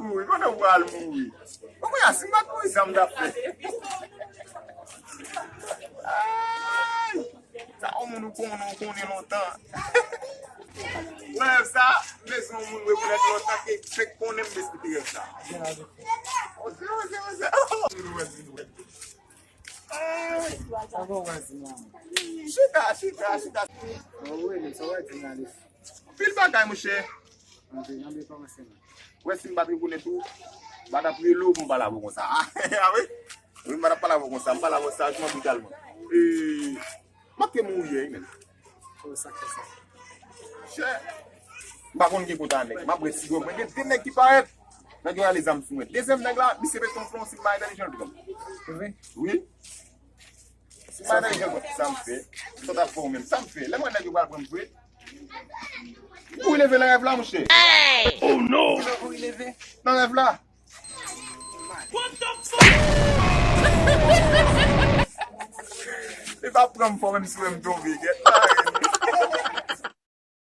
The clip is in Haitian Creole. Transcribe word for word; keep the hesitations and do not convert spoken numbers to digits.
Mouri, konnen w pral mouri. Bon, mwen, si m pa t mouri, sa m t ap fè? Ay! Sa yon moun ou konnen, ou konnen lontan. Rèv sa, m bezwen yon moun rekonèt lontan ke fèk konnen m bezwen kite rèv sa. Oze, oze, oze. Ay! Chita, chita, chita. Anpil bagay, monchè. Wè, si m pa t rekonèt ou, m pa t ap rele w pou m pale avè w konsa. A wi? Wi, m pa t ap pale avè w konsa. M pale avè w sajman, britalman. E, m ap te mouri yè, wi, menm. Chè, m pa konn gen kont a nèg. M ap wè si mwen gen de nèg ki parèt. Nèg yo rale zam sou mwen. Dezyèm nèg la, misye mete yon flon sou m, pa entèlijan l tou. Wi. Si m pa entèlijan l, sa m fè? Sa w t ap fè w menm? Sa m fè? Lè m wè nèg yo pral pran m frè. M kouri leve nan rèv la, monchè. Oh non! Kouri leve nan rèv la. What the fuck? Li pa pran m fò, menm si w wè m tonbe, gèt la.